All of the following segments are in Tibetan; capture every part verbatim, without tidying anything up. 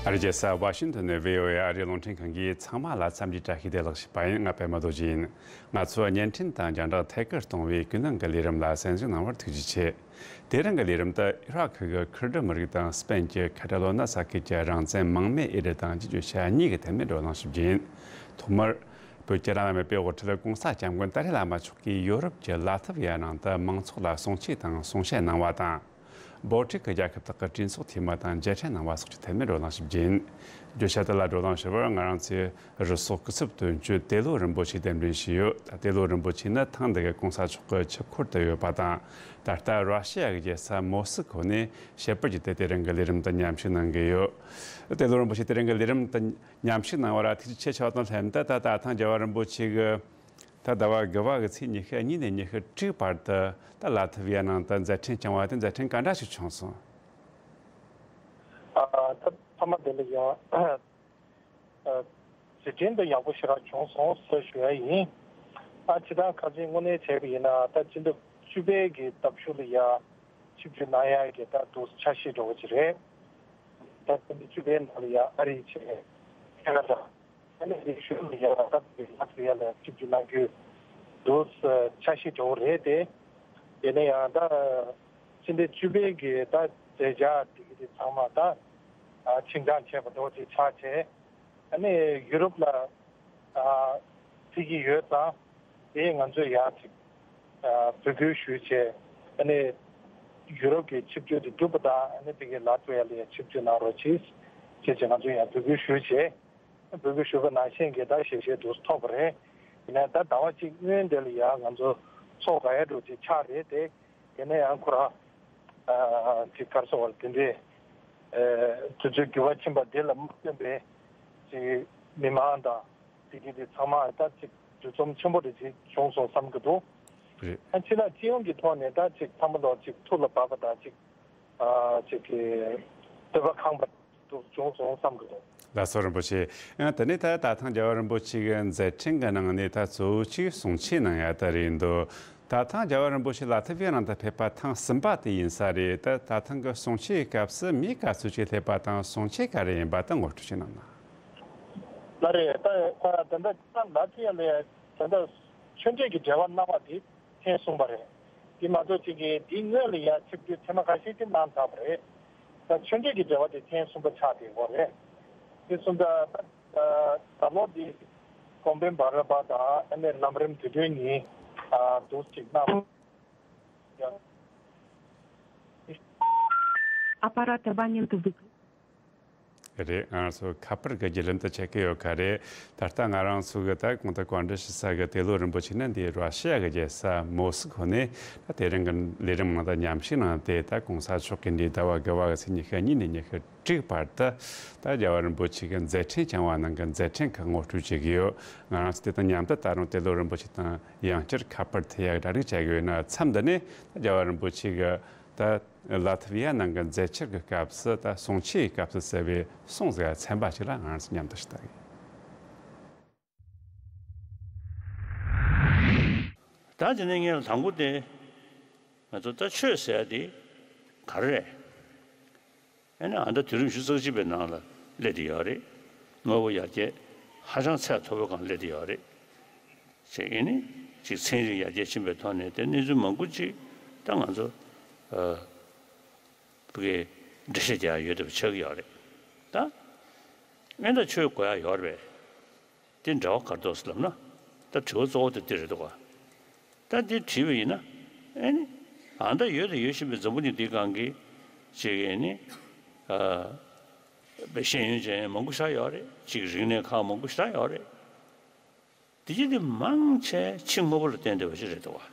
ཨ་རིའི་རྒྱལ་ས་ཝ་ཤིང་ཏོན་ནས་བྷི་ཨོ་ཨེ་ཨ་རིའི་རླུང་འཕྲིན་ཁང་གིས་ཚང་མ་ལ་འཚམས་འདྲི་བཀྲ་ཤིས་བདེ་ལེགས་ཞུས་པ་ཡིན། ང་པད་མ་རྡོ་རྗེ་ཡིན། ང་ཚོའི་བརྙན་འཕྲིན་དང་རྒྱང་བསྒྲགས་ཐད་ཀར་གཏོང་བའི་ཀུན་གླེང་གི་ལས་རིམ་ལ་གསན་གཟིགས་གནང་བར་ཐུགས་རྗེ་ཆེ། དེ་རིང་གི་ལས་རིམ་དུ་ཨི་རག་གི་ཁུར་ཌི་མི་རིགས་དང་སྤེན་གྱི་ཁ་ཏ་ལོ་ན་ས་ཁུལ་གྱི་རང་བཙན་མང་མོས་ཨེ་རི་དང་གྱི་བརྗོད་བྱ་གཉིས་ཀྱི་ཐད་ནས་བགྲོ་གླེང་ཞུ་རྒྱུ་ཡིན། ཐོག་མར། བོད་ཀྱི་བླ་ན་མེད་པའི་དབུ་ཁྲིད་༸གོང་ས་༸སྐྱབས་མགོན་ཏཱ་ལའི་བླ་མ་མཆོག་གིས་ཡོ་རོབ་ཀྱི་ལ་ཐི་བི་ཡ་ནང་དུ་མང་ཚོགས་ལ་གསུང་ཆོས་དང་གསུང་བཤད་གནང་བ་དང་། སྦོ་ཊིག་གི་རྒྱལ་ཁབ་དག་གི་གྲོས་ཚོགས་འཐུས་མི་དང་མཇལ་འཕྲད་གནང་བ་སོགས་ཀྱི་ཐད་ནས་བགྲོ་གླེང་ཞུ་རྒྱུ་ཡིན། བརྗོད་བྱ་དེ་ལ་བགྲོ་གླེང་ཞུ་བར་ང་རང་ཚོའི་རུ་ཟོག་སྐུ་ཚབ་དོན་གཅོད་ཏེ་ལོ་རིན་པོ་ཆེ་གདན་འདྲེན་ཞུས་ཡོད། ད་ཏེ་ལོ་རིན་པོ་ཆེ་ནི་ཐེངས་འདི་གའི་༸གོང་ས་མཆོག་གི་ཆིབས་འཁོར་དུ་ཡོད་པ་དང་། ད་ལྟ་ར་ཤི་ཡ་གི་རྒྱལ་ས་མོ་སི་ཁོ་ནས་ཞལ་པར་བརྒྱུད་དེ་དེ་རིང་གི་ལས་རིམ་དུ་མཉམ་ཞུགས་གནང་གི་ཡོད། ཏེ་ལོ་རིན་པོ་ཆེ་དེ་རིང་གི་ལས་རིམ་དུ་མཉམ་ཞུགས་གནང་བར་ཐུགས་རྗེ་ཆེ་ཞུ་བ་དང་ལྷན་དུ། ད་ད་ཐེངས་རྒྱལ་བ་རིན་པོ་ཆེ་གི་ད་ཟླ་བ་དགུ་པ་གི་ཚེས་ཉི་ཤུ་གཉིས་ནས་ཉི་ཤུ་དྲུག་བར་དུ་ད་ལ་ཐི་བི་ཡ་ནང་དུ་མཛད་འཕྲིན་བསྐྱངས་པ་དེ་མཛད་འཕྲིན་ག་འདྲ་ཞིག་བྱུང་སོང་། ཨ། ད་ཐ་མ་དེ་ལ་ཡང་། ཨ། མཛད་འཕྲིན་དེ་ཡག་པོ་ཞེ་དྲག་བྱུང་སོང་ཟེར་ཞུ་ཡ་ཡིན། ཨ། སྤྱིར་བཏང་ཁ་སང་དངོས་གནས་བྱས་པ་ཡིན་ན་ད་སྤྱི་ཟླ་བཅུ་པའི་གི་ཟླ་མཇུག་ལ་ཡ་ཆིབས་བསྒྱུར་གནང་ཡ་གི་ད་དུ་འཆར་གཞི་འདྲ་བོ་ཅིག་རེད། ད་སྤྱི་ཟླ་བཅུ་པའི་ནང་ལ་ཡ་ཨ་རི་བྱས། ཁེ་ན་ཌ། ཨ་ནི་དེའི་ཤུལ་ལ་ཡ་ད་ལ་ཐི་བི་ཡ་ལ་ཆིབས་བསྒྱུར་གནང་རྒྱུ་འདུག་འཆར་གཞི་འདྲ་བོ་རེད་དེ། དེ་ནས་ཡང་ད་སྤྱི་ཟླ་བཅུ་པའི་གི་ད་མཛད་འཆར་དེ་གི་དེ་ཚང་མ་ད་ཆིང་འགྲངས་བྱས་པ་འདྲ་བོ་ཅིག་ཆགས་བྱས། ཨ་ནི་ཡུ་རོབ་ལ་ཨ་ཕེབས་ཀྱི་ཡོད་ཙང་། དེ་ང་ཚོས་ཡར་ཅིག་ཨ་འབོད་སྐུལ་ཞུས་བྱས། ཨ་ནི་ཡུ་རོབ་ཀྱི་ཆིབས་བསྒྱུར་དེ་གྲུབ་པ་དང་། ཨ་ནི་དེ་གའི་ལ་ཐི་བི་ཡ་ལ་ཡང་ཆིབས་བསྒྱུར་གནང་རོགས་གྱིས་ཞེས་བྱས་ང་ཚོས་ཡང་འབོད་སྐུལ་ཞུས་བྱས། འབོད་སྐུལ་ཞུས་པ་ནང་བཞིན་གྱི་ད་ཞལ་བཞེས་དུ་ཐོབ་པ་རེད། ཡིན་ནའི་ད་ཟླ་བ་གཅིག་སྔོན་དེ་ལ་ཡང་ང་ཚོ་ཚོགས་ག་ཡ་འགྲོ་ཅིག་ཆགས་རེད་དེ། དེ་ནས་ཡང་ཁོ་རང་ཨ་ཅིག་ག་རེ་ཟེར་བ་དེ་འདྲའི་ཨ་དུས་ཚོད་འགྱུར་བ་ཕྱིན་པ་འདི་ལ་མ་བསྟུན་པའི་ཅིག་མི་མང་དང་དེ་གི་དེ་ཚང་མ་ད་ཅིག་འདུ་འཛོམས་ཆེན་པོ་དེ་ཅིག་བྱུང་སོང་བསམ་གྱི་འདུག་རེད། ཨ་སྤྱི་ནང་སྤྱི་ཡོངས་ཀྱི་ཐོག་ནས་ད་ཅིག་ཚང་མ་ལོག་ཅིག་ཐུགས་ལ་བབས་པ་དང་ཅིག་ཨ་ཅིག་གི་བསྟོད་པ་ཁེངས་པ་དེ་ཚོ་བྱུང་སོང་བསམ་གྱི་འདུག་ལགས་སོ་རིན་པོ་ཆེ། ཡང་དེ་ནས་ད་ད་ཐེངས་རྒྱལ་བ་རིན་པོ་ཆེ་གི་མཛད་འཕྲིན་གྱི་ནང་ནས་ད་གཙོ་བོ་གཅིག་གསུང་ཆོས་གནང་ཡ་ད་རེད་འདུག་ད་ཐེངས་རྒྱལ་བ་རིན་པོ་ཆེ་ལ་ཐི་བི་ཡ་ནང་དུ་ཕེབས་པ་ཐེངས་གསུམ་པ་དེ་ཡིན་ས་རེད། ད་ད་ཐེངས་ཀྱི་གསུང་ཆོས་སྐབས་སུ་མིའི་དཀའ་ཚེགས་ཆེ་སླེབས་པ་དང་གསུང་ཆོས་ག་རེ་ཡིན་པ་དེ་ངོ་སྤྲོད་ཅིག་གནང་ན། ལགས་རེད། ད་ད་ལྟ་ལ་ཐི་ཡ་ལ་ད་ལྟ་ཆོས་འབྲེལ་གྱི་འབྲེལ་བ་གནང་བ་དེ་ཐེངས་གསུམ་པ་རེད། དེ་མ་གཏོགས་ཅིག་གིས་དེའི་སྔོན་ལ་ཡང་ཆིབས་བསྒྱུར་ཐེངས་མ་ཁ་ཤས་ཅིག་གནང་ཚར་བ་རེད། ད་ཆོས་འབྲེལ་གྱི་འབྲེལ་བ་དེ་ཐེངས་གསུམ་པ་ཆགས་བསྡད་ཡོད་རེད། དེ་སོང་ཙང་ད་ད་ལོ་འདི་གོང་དཔོན་བྷ་ར་པ་དང་ཨ་ནེ་ལམ་རིམ་དུས་སྟོན་གཉིས་ཨ་འདུག་ཅིག་གནང་། Аппарат абонента выключен. རེད། ང་རང་ཚོ་ཁ་པར་གྱི་བརྒྱུད་ལམ་དུ་ཆགས་ཀྱི་ཡོད་ཁ་རེད། ད་ལྟ་ང་རང་ཚོ་གི་ད་གོང་དུ་བཀའ་འདྲི་ཞུ་ས་གི་ཏེ་ལོ་རིན་པོ་ཆེ་ནི་འདི་ར་ཤི་ཡ་གི་རྒྱལ་ས་མོ་སི་ཁོ་ནས་ད་དེ་རིང་གི་ལས་རིམ་ནང་དུ་མཉམ་ཞུགས་གནང་སྟེ། ད་གོང་ས་མཆོག་གིས་འདི་ཟླ་བ་དགུ་པ་གི་ཚེས་ཉི་ཤུ་གཉིས་ནས་ཉི་ཤུ་དྲུག་བར་དུ་ད་རྒྱལ་བ་རིན་པོ་ཆེ་གི་མཛད་འཕྲིན་བསྐྱངས་པ་ནང་གི་མཛད་འཕྲིན་ཁག་ངོ་སྤྲོད་བྱེད་ཀྱི་ཡོད། ང་རང་ཚོ་དེ་དང་མཉམ་དུ་ད་རུང་ཏེ་ལོ་རིན་པོ་ཆེ་དང་ཡང་བསྐྱར་ཁ་པར་ཐད་ཡ་གྲ་སྒྲིག་བྱ་གི་ཡོད་ན། མཚམས་འདི་ནས་ད་རྒྱལ་བ་རིན་པོ་ཆེ་གི་ད་ལ་ཐི་བི་ཡ་ནང་གི་མཛད་འཆར་གྱི་སྐབས་སུ་ད་གསུང་ཆོས་ཀྱི་སྐབས་སུ་གསལ་བའི་གསུང་ཟེར་ཚན་པ་ཞིག་ལ་ང་རང་ཚོ་མཉམ་དུ་ཞུ་ད་གི། ད་དེ་ནས་ངས་དང་པོ་དེ་ང་ཚོ་ད་ཆོས་ཟེར་ཡ་དེ་ག་རེ་རེད། ཨ་ནི་ཨ་ད་དུས་རབས་ཉི་ཤུ་རྩ་གཅིག་པའི་ནང་ལ་སླེབས་བསྡད་ཡོད་རེད། དངོས་པོ་ཡར་རྒྱས་ཧ་ཅང་ཚད་མཐོ་པོའི་སྒང་སླེབས་བསྡད་ཡོད་རེད། ཅེས་ཨེ་ནི་ཅིག་ཚན་རིག་ཡར་རྒྱས་ཕྱིན་པའི་ཐོག་ནས་དེ་གནས་ཚུལ་མང་པོ་ཅིག་ད་ང་ཚོ་ཨ་ཕ་གིའི་འགྲེལ་བཤད་རྒྱག་ཡ་ཡོད་བསྡད་པ་ཆགས་ཀྱི་ཡོད་རེད། ད་ཨེ་ད་ཆོས་དགོས་ཡ་ཡོད་རེད་པས། དེ་འབྲེལ་བ་ག་རེ་འདུག་ཟེར་ལབ་ན། ད་དྲི་བ་གཙོ་བོ་དེ་འདི་རེད་འདུག་ག་ད་འདི་དྲིས་པ་ཡིན་ན། ཨེ་ནི་ཨ་ད་ཡོད་དང་ཡོད་བཞིན་པའི་འཛམ་བུ་གླིང་འདིའི་སྒང་གི་ཅིག་ཨེ་ནི་ཨ་ཤེས་ཡོན་ཅན་མང་པོ་ཞེ་དྲག་ཡོད་རེད། ཅིག་རིག་གནས་ཁག་མང་པོ་ཞེ་དྲག་ཡོད་རེད། དེ་ཅི་དེ་མང་ཆེ་ཕྱི་དངོས་པོ་ལ་བརྟེན་བསྡད་པ་ཞིག་རེད་འདུག་བ།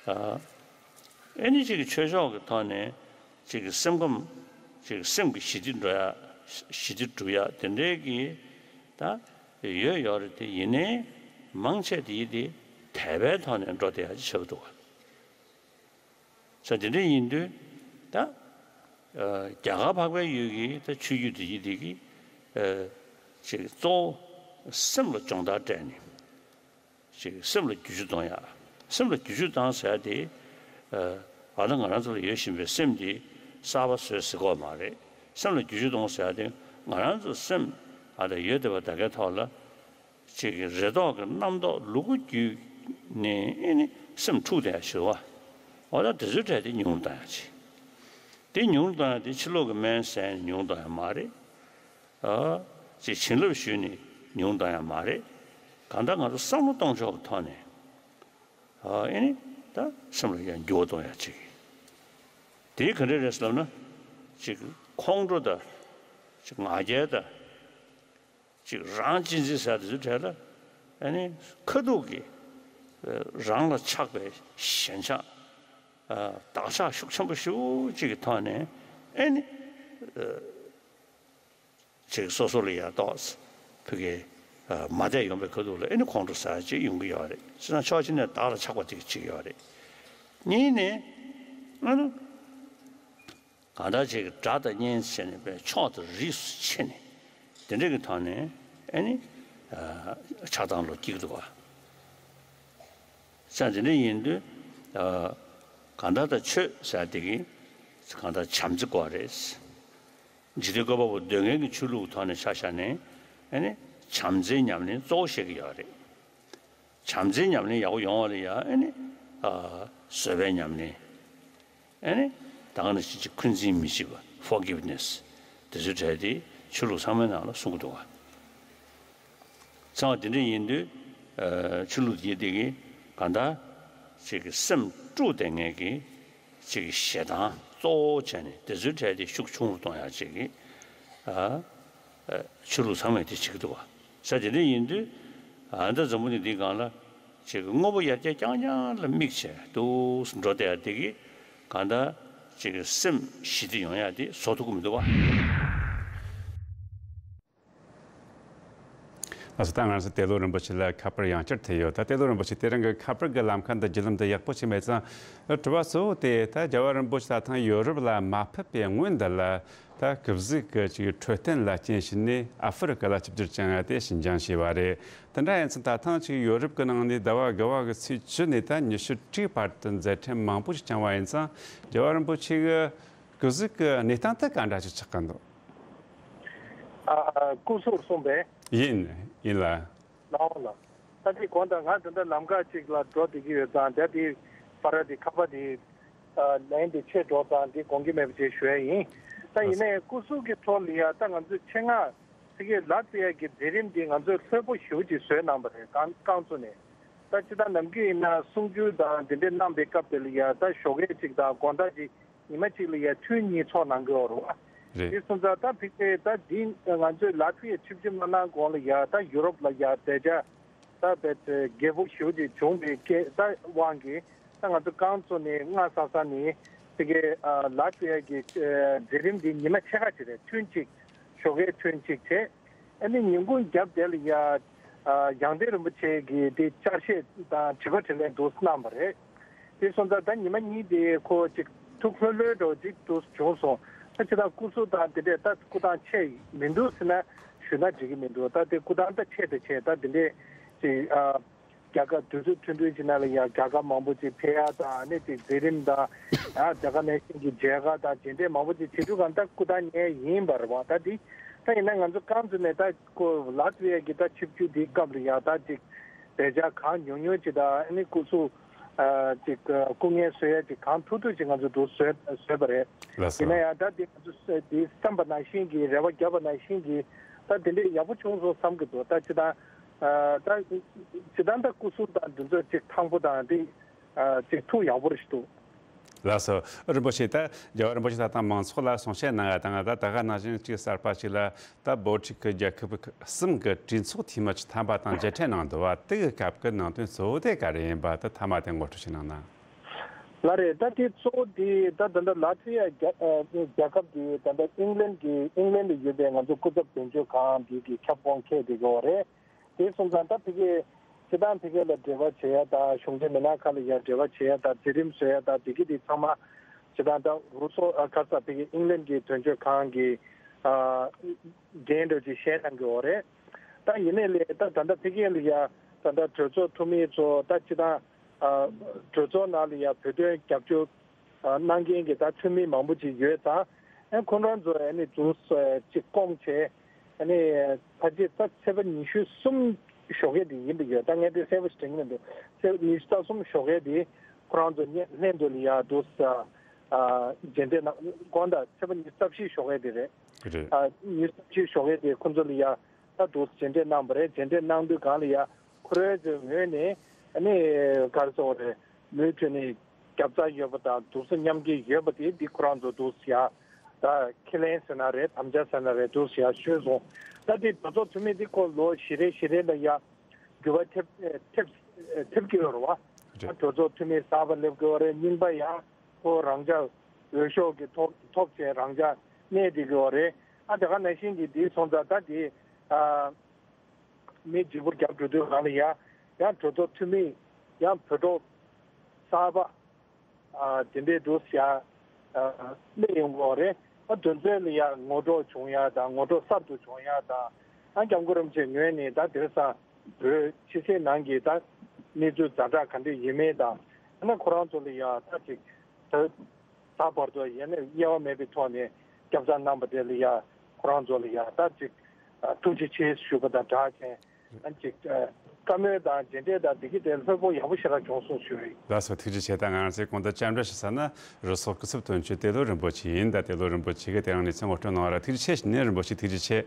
ཨ་ཨེ་ནི་ཅིག་གི་ཆོས་ཕྱོགས་ཀྱི་ཐོག་ནས་ཅིག་གི་སེམས་ཁམས་ཅིག་གི་སེམས་ཀྱི་ཞི་བདེ་འགྲོ་ཡ། ཞི་བདེ་སྒྲུབ་ཡ་དེ་འདྲའི་གི་ད་ཡོད་ཡོད་རེད། དེ་ཡིན་ནའི་མང་ཆེ་དེ་ཡི་དེ་དད་པའི་ཐོག་ནས་འགྲོ་བསྡད་ཡ་ཅིག་ཆགས་འདུག་བ། ས་དེ་འདྲ་ཡིན་དུས་ད་ཨ་རྒྱ་གར་འཕགས་པའི་ཡུལ་གྱི་ད་ཆོས་བརྒྱུད་དེ་ཡི་དེ་གི་ཨ་ཅིག་གཙོ་བོ་སེམས་ལ་སྦྱོང་བརྡར་སྤྲད་ནས་ཅིག་སེམས་ལ་བསྒྱུར་བཅོས་གཏོང་ཡ། སེམས་ལ་བསྒྱུར་བཅོས་བཏང་ཟེར་ཡ་དེ་ཨ་ད་ང་རང་ཚོ་ལ་ཡོད་བཞིན་པའི་སེམས་དེ་གསར་པ་བཟོས་ཟེར་གོ་མ་རེད། སེམས་ལ་བསྒྱུར་བཅོས་གཏོང་ཟེར་ཡ་དེ་ང་རང་ཚོ་སེམས་ཨ་ད་ཡོད་བསྡད་པ་ད་གའི་ཐོག་ལ་ཅིག་གི་རེ་དོགས་ཀྱི་རྣམ་རྟོག་ལུ་གུ་བརྒྱུད་ནས་ཨེ་ནི་སེམས་འཁྲུགས་བསྡད་ཡ་ཞུ་བ། འོ་ད་དེ་ཚོའི་གྲས་དེ་ཉུང་རུ་བཏང་ཡ་ཅིག་དེ་ཉུང་རུ་བཏང་ཡ་དེ་ཕྱི་ལོགས་ཀྱི་སྨན་ཟས་ནས་ཉུང་རུ་བཏང་ཡ་མ་རེད། ཨ། ཅིག་བྱིན་རླབས་ཞུས་ནས་ཉུང་རུ་བཏང་ཡ་མ་རེད། གང་ལྟར་ང་ཚོ་བསམ་བློ་གཏོང་ཕྱོགས་ཀྱི་ཐོག་ནས། ཨ། ཨེ་ནི་ད་སེམས་ལ་ཡང་འགྱུར་བ་གཏོང་ཡ་ཅིག་དེ་ག་འདྲ་རེད་ཟེར་ལབ་ན། ཅིག་ཁོང་ཁྲོ་དང་། ཅིག་ང་རྒྱལ་དང་། ཅིག་རང་གཅེས་འཛིན་ཟེར་དེ་ཚོའི་གྲས་ལ། ཨ་ནི་ཁ་ཐུག་གི་རང་ལ་ཆགས་པའི་ཞེན་ཆགས། བདག་ཆགས་ཤུགས་ཆེན་པོ་ཞེ་པོ་ཅིག་གི་ཐོག་ནས་ཨ་ནི། ཅིག་སོ་སོ་ལ་ཡ་ཏོག་ཙམ་ཕ་གི་མ་བསྡད་ཡོང་པའི་ཁ་ཐུག་ལ་ཨ་ནི་ཁོང་ཁྲོ་ཟ་ཅིག་ཡོང་གི་ཡོད་རེད། བྱས་ཙང་ཕྱོགས་གཅིག་ནས་བདག་ལ་ཆགས་པ་དེ་གཅིག་ཡོད་རེད། གཉིས་ནས་ཨ་ནི། གང་ལྟར་ཅིག་དགྲ་དང་གཉེན་བྱས་ནས་པའི་ཕྱོགས་དེར་རིས་སུ་ཕྱེ་ནས་དེ་འདྲ་གི་ཐོག་ནས་ཨ་ནི་ཆགས་སྡང་ལོག་སྐྱེ་གི་འདུག་བ། ས་དེ་འདྲ་ཡིན་དུས་གང་ལྟར་ད་ཆོས་ཟེར་དེ་གི་གང་ལྟར་བྱམས་བརྩེ་དགོས་རེད། འཇིག་རྟེན་བཀོད་པ་པོ་སྡོད་མཁན་གྱི་ཆོས་ལུགས་ཐོག་ནས་ཆ་བཞག་ནས་ཨ་ནི་བྱམས་བརྩེའི་ཉམས་ལེན་གཙོ་བོ་བཤད་ཀྱི་ཡོད་རེད། བྱམས་བརྩེའི་ཉམས་ལེན་ཡག་པོ་ཡོང་བ་ལ་ཡང་ཨ་ནི། ཨ། བཟོད་པའི་ཉམས་ལེན། ཨ་ནི། ད་ག་ནང་བཞིན་གྱི་འཁོན་འཛིན་མི་བྱེད་པ། ཕོར་གྷིབ་ནེ་སི། དེ་ཚོའི་གྲས་དེ་ཆོས་ལུགས་ཚང་མའི་ནང་ལ་གསུང་གི་འདུག་བ། ཚང་མ་དེ་འདྲ་ཡིན་དུས། ཨ། ཆོས་ལུགས་དེ་དེ་གི་གང་ལྟར་ཅིག་གི་སེམས་དཀྲུགས་བསྡད་མཁན་གྱི་ཅིག་གི་ཞེ་སྡང་གཙོ་བོ་བྱས་ནས་དེ་ཚོའི་གྲས་དེ་ཤུགས་ཆུང་རུ་གཏོང་ཡག་ཅིག་གི། ཨ། ཆོས་ལུགས་ཚང་མས་དེ་བྱེད་ཀྱི་འདུག་བ། ས་དེ་འདྲ་ཡིན་དུས། ཨ། ད་འཛམ་བུ་གླིང་འདིའི་སྒང་ལ་ཅིག་དངོས་པོ་ཡར་རྒྱས་རྐྱང་རྐྱང་ལ་དམིགས་བྱས་འདུག་འགྲོ་བསྡད་ཡ་དེ་གིས་གང་ལྟར་ཅིག་སེམས་ཞི་བདེ་ཡོང་ཡ་དེ་བཟོ་ཐུབ་ཀྱི་མི་འདུག་བ། ལགས་སོ། ད་ང་ཚོ་ཏེ་ལོ་རིན་པོ་ཆེ་ལ་ཁ་པར་ཡང་བསྐྱར་ཐེབས་ཡོད། ད་ཏེ་ལོ་རིན་པོ་ཆེ་དེ་རིང་གི་ཁ་པར་གྱི་ལམ་ཁ་འདི་བརྒྱུད་ལམ་འདི་ཡག་པོ་ཞིག་མེད་ཙང་། དྲི་བ་གཙོ་བོ་དེ་ད་རྒྱལ་བ་རིན་པོ་ཆེ་ད་ཐེངས་ཡོ་རོབ་ལ་མ་ཕེབས་པའི་སྔོན་འདི་ལ། ད་གུ་ཟིག་གི་ཅིག་འཕྲོད་བསྟེན་ལ་རྐྱེན་བྱས་ནས་ཨ་ཧྥེ་རི་ཀ་ལ་ཆིབས་བསྒྱུར་བྱུང་ཡ་དེ་ཞིན་ཅང་ཞེས་པ་རེད། དེ་འདྲ་ཡིན་ཙང་ད་ཐེངས་ཅིག་ཡོ་རོབ་ཀྱི་ནང་ནས་ཟླ་བ་དགུ་པ་གི་ཚེས་བཅུ་ནས་ད་ཉི་ཤུ་དྲུག་བར་དུ་མཛད་འཕྲིན་མང་པོ་ཞིག་བསྐྱངས་པ་ཡིན་ཙང་རྒྱལ་བ་རིན་པོ་ཆེ་གི་གུ་ཟིག་གི་གནས་སྟངས་དེ་ག་འདྲ་ཞིག་ཆགས་ཀྱི་འདུག་ཨ། སྐུ་གཟུགས་གསུངས་པས། ཡིན། ཡིན་ལ། ལའོ་ལ། ད་དེ་གོང་དང་ང་དེ་འདྲ་ལམ་ཁ་ཅིག་ལ་འགྲོ་བསྡད་ཀྱི་ཡོད་ཙང་ད་དེ་ཕར་དེ་ཁ་པར་དེ། ཨ། ལན་དེ་ཆད་འགྲོ་ཙང་དེ་དགོངས་ཀྱི་མེད་པ་ཅིག་ཞུ་ཡ་ཡིན། ད་ཡིན་ནའི་སྐུ་གཟུགས་ཀྱི་ཐོག་ལ་ཡ་ད་ང་ཚོས་ཆེད་མངགས་ཕ་གིའི་ལ་ཏི་ཡ་གི་མཛད་རིམ་དེ་ང་ཚོས་ལྷོད་པོ་ཞེ་པོ་ཅིག་བཟོས་གནང་བ་རེད། རྐང་རྐང་བཙུགས་ནས། ད་སྤྱིར་བཏང་ནམ་རྒྱུན་ཡིན་ན་གསུང་ཆོས་དང་དེ་འདྲས་གནང་པའི་སྐབས་དེ་ལ་ཡ་ད་ཞོགས་ཀས་ཅིག་དང་དགོང་དག་ཅིག་ཉི་མ་གཅིག་ལ་ཡ་ཐུན་གཉིས་ཚོགས་གནང་གི་ཡོད་རེད་བ། རེད། དེ་སོང་ཙང་ད་ཕལ་ཆེར་ད་འདི་ང་ཚོས་ལ་ཏི་ཡ་ཆིབས་བསྒྱུར་མ་གནང་གོང་ལ་ཡ་ད་ཡུ་རོབ་ལ་ཡ་མཛད་འཆར་ད་རྦད་དེ་རྒྱས་པོ་ཞེ་པོ་ཅིག་བྱུང་བའི་སྐད་ད་དབང་གིས་ད་ང་ཚོ་རྐང་བཙུགས་ནས་སྔ་ས་ས་ནས་དེ་གའི་ལ་ཏི་ཡ་གི་མཛད་རིམ་འདི་ཉི་མ་ཕྱེད་ཀ་ཅིག་རེད། ཐུན་གཅིག་ཞོགས་ཀའི་ཐུན་གཅིག་བྱས། ཨ་ནི་ཉིན་གུང་རྒྱབ་དེ་ལ་ཡ། ཨ། རྒྱང་བསྟེན་རིན་པོ་ཆེ་གིས་དེ་བསྐྱར་བཤད་དང་དྲི་བ་དྲིས་ལན་འདུག་གནང་བ་རེད། དེ་སོང་ཙང་ད་ཉི་མ་གཉིས་དེ་ཁོ་ཅིག་ཐུགས་ལྷོད་ལྷོད་འདྲ་བོ་ཅིག་འདུག་བྱུང་སོང་། ད་ཅི་ད་སྐུ་གཟུགས་དང་དེ་འདྲས་ད་སྐུ་ཐང་ཆད་མི་འདུག་ཟེར་ན་ཞུས་ན་འགྲིག་གི་མི་འདུག་ད་དེ་སྐུ་ཐང་ད་ཆད་དེ་ཆད་ད་དེ་འདྲས་ཅིག་ཨ། རྒྱལ་ཁབ་དུས་ཚོད་ཐུང་ཐུང་ཅིག་ནང་ལ་ཡ་རྒྱལ་ཁབ་མང་པོ་ཅིག་ཕེབས་ཡ་དང་ཨ་ནི་ཅིག་མཛད་རིམ་དང་ཡང་རྒྱ་གར་ནང་བཞིན་གྱི་མཇལ་ཁ་དང་དེ་འདྲས་མང་པོ་ཅིག་བྱེད་དུས་གང་ལྟར་སྐུ་ཐང་ཉལ་ཡིན་པ་རེད་བ། ད་འདི་ད་ཡིན་ན་ང་ཚོ་རྐང་བཙུགས་ནས་ད་ཁོ་ལ་ཏི་ཡ་གི་ད་ཆིབས་བསྒྱུར་འདིའི་སྐབས་ལ་ཡ་ད་ཅིག་མཛད་འཆར་གང་ཉུང་ཉུང་ཅིག་དང་ཨ་ནི་སྐུ་གཟུགས་ཨ་ཅིག་སྐུ་ངལ་གསོ་ཡ་ཅིག་གང་ཐུབ་ཐུབ་ཅིག་ང་ཚོ་འདུག་བཟོས་བཟོས་པ་རེད། ལགས་སོ། ཡིན་ན་ཡང་ད་འདི་ང་ཚོ་འདི་བསམ་པ་ནང་བཞིན་གྱི་རེ་བ་བརྒྱབ་པ་ནང་བཞིན་གྱི་ད་འདི་འདྲས་ཡག་པོ་བྱུང་སོང་བསམ་གྱི་འདུག་ད་ཅི་ད། ཨ། ད་སྤྱིར་བཏང་ད་སྐུ་གཟུགས་དང་འདི་ཚོ་ཅིག་ཐང་པོ་དང་དེ། ཨ། ཅིག་ཐུགས་ཡག་པོ་རེད་ཞིག་འདུག་ལགས་སོ། རིན་པོ་ཆེ་ད་རྒྱལ་བ་རིན་པོ་ཆེ་ད་ལྟ་མང་ཚོགས་ལ་གསུང་བཤད་གནང་ཡ་དང་ད་ད་ག་ནང་བཞིན་ཅིག་གསར་པ་ཅིག་ལ་ད་བོད་ཕྲུག་གི་རྒྱལ་ཁབ་གསུམ་གི་གྲོས་ཚོགས་འཐུས་མི་བཅུ་ཐམ་པ་དང་མཇལ་འཕྲད་གནང་འདུག་བ། དེ་གི་སྐབས་ཀྱི་ནང་དོན་གཙོ་བོ་དེ་ག་རེ་ཡིན་པ་ད་ཐ་མ་དེ་ངོ་སྤྲོད་ཅིག་གནང་ན། ལགས་རེད། ད་དེ་གཙོ་བོ་དེ་ད་ད་ལྟ་ལ་ཏི་ཡ་རྒྱལ་ཨ་རྒྱལ་ཁབ་དེ་ད་ལྟ་ཨིང་ལན་གྱི་ཨིང་ལན་དུ་ཡོད་པའི་ང་ཚོ་སྐུ་ཚབ་དོན་གཅོད་ཁང་དེ་གི་ཁྱབ་ཁོངས་ཁེལ་བསྡད་ཀྱི་ཡོད་རེད། དེ་སོང་ཙང་ད་ཕ་གིའི་སྤྱིར་བཏང་ཕ་གི་ལ་འབྲེལ་བ་བྱེད་ཡ་དང་གཞུང་འབྲེལ་མི་སྣ་ཁག་ལ་ཡ་འབྲེལ་བ་བྱེད་ཡ་དང་མཛད་རིམ་བཟོ་ཡ་དང་དེ་གི་དེ་ཚང་མ་སྤྱིར་བཏང་ད་རུ་སོ་ཨ་ཁ་ས་ཕ་གི་ཨིང་ལན་གྱི་དོན་གཅོད་ཁང་གི་ཨ་འགན་འདྲ་ཅིག་བཞེས་གནང་གི་ཡོད་རེད། ད་ཡིན་ནའི་ལས་ད་ད་ལྟ་ཕ་གི་ལ་ཡ་ད་ལྟ་གྲོས་ཚོགས་འཐུས་མི་ཚོ་ད་སྤྱིར་བཏང་ཨ་གྲོས་ཚོགས་ནང་ལ་ཡ་བོད་དོན་རྒྱབ་སྐྱོར་ཨ་གནང་མཁན་གྱི་ད་འཐུས་མི་མང་པོ་ཅིག་ཡོད་ཙང་། ཨ་ཁོང་རང་ཚོ་ཨ་ནི་དུ་ཅིག་སྐོང་བྱས། ཨ་ནི་ཕལ་ཆེར་ད་ཚེས་པ་ཉི་ཤུ་གསུམ་ཞོགས་ཀས་དེ་ཡིན་པ་ཡོད། ད་ངས་དེ་གསལ་པོ་ཞིག་དྲན་གྱི་མི་འདུག་ཚེས་པ་ཉི་ཤུ་རྩ་གསུམ་ཞོགས་ཀས་དེ་ཁོ་རང་ཚོ་ལྷན་དུ་ལ་ཡ་དུ་ཨ་མཇལ་འཕྲད་གནང་དགོངས་དག་ཚེས་པ་ཉི་ཤུ་རྩ་བཞི་ཞོགས་ཀས་དེ་རེད། རེད། ཨ་ཉི་ཤུ་རྩ་བཞི་ཞོགས་ཀས་དེ་ཁོང་ཚོ་ལ་ཡ་ད་དུ་མཇལ་འཕྲད་གནང་བ་རེད། མཇལ་འཕྲད་གནང་དུས་གང་ལ་ཡ་ཁོ་རང་ཚོའི་ངོས་ནས་ཨ་ནི་ག་རེ་ཟེར་དགོས་རེད། མུ་མཐུད་ནས་རྒྱབ་རྩ་ཡོད་པ་དང་དུ་མཉམ་སྐྱེད་ཡོད་པ་དེ་འདི་ཁོ་རང་ཚོ་དུ་ཡ་ད་ཁས་ལེན་ཟེར་ན་རེད། དམ་བཅའ་ཟེར་ན་རེད། དུ་ཡ་ཞུས་སོང་། ད་དེ་གྲོས་ཚོགས་འཐུས་མི་འདི་ཁོ་ལོ་བཞི་རེ་བཞི་རེ་ལ་ཡ་འགྱུར་བ་ཐེབས་ཐེབས་ཐེབས་ཀྱི་ཡོད་རེད་བ། རེད། གྲོས་ཚོགས་འཐུས་མི་གསར་པ་སླེབས་ཀྱི་ཡོད་རེད། རྙིང་པ་ཡང་ཁོ་རང་འཇགས་འོས་ཤོག་གི་ཐོབ་ཐོབ་བྱས་རང་འཇགས་གནས་བསྡད་ཀྱི་ཡོད་རེད། ཨ་དེ་ག་ནང་བཞིན་གྱི་འདི་སོང་ཙང་ད་དེ་ཨ་མི་བརྗེ་པོ་རྒྱབ་འགྲོ་དུས་གང་ལ་ཡ་ཡང་གྲོས་ཚོགས་འཐུས་མི་ཡང་བོད་ཐོག་གསར་པ་ཨ་དེ་འདྲའི་འདུག་ཡ་ཨ་སླེབས་ཡོང་གི་ཡོད་རེད། ཨ་དེ་ཚོ་ལ་ཡ་ངོ་སྤྲོད་བྱུང་ཡ་དང་ངོ་སྤྲོད་གསར་དུ་བྱུང་ཡ་དང་། ཨ་སྐྱབས་མགོན་རིན་པོ་ཆེ་ངོས་ནས་ད་དེང་སང་བོད་ཕྱི་སྲིད་ནང་གི་ད་གནས་ཚུལ་ཛ་དྲག་ག་འདྲ་ཡིན་མིན་དང་། ཨ་ནི་ཁོ་རང་ཚོ་ལ་ཡ་ད་ཅིག་ད་ད་བར་དུ་ཡ་ནས་དབྱེ་བ་མེད་པའི་ཐོག་ནས་སྐྱབས་བཅོལ་གནང་བ་དེ་ལ་ཡ་ཁོ་རང་ཚོ་ལ་ཡ་ད་ཅིག་ཨ་ཐུགས་རྗེ་ཆེ་ཞུ་བ་དང་སྦྲགས་བྱས། ཨ་ཅིག་ཨ་བཀའ་མོལ་དང་མཇལ་འཕྲད་དང་འདི་གི་དེ་ལྷོད་པོ་ཡག་པོ་ཞེ་དྲག་བྱུང་སོང་ཞུ་ཡིན། ལགས་སོ། ཐུགས་རྗེ་ཆེ། ད་ང་རང་ཚོའི་གོང་དུ་བཅར་འདྲི་ཞུ་ས་ན་རུ་ཚོགས་སྐུ་ཚབ་དོན་གཅོད་ཏེ་ལོ་རིན་པོ་ཆེ་ཡིན། ད་ཏེ་ལོ་རིན་པོ་ཆེ་གིས་དེ་རིང་གནས་ཚུལ་ངོ་སྤྲོད་གནང་བ་ར་ཐུགས་རྗེ་ཆེ་ཞུ་ནས། རིན་པོ་ཆེ་ཐུགས་རྗེ་ཆེ།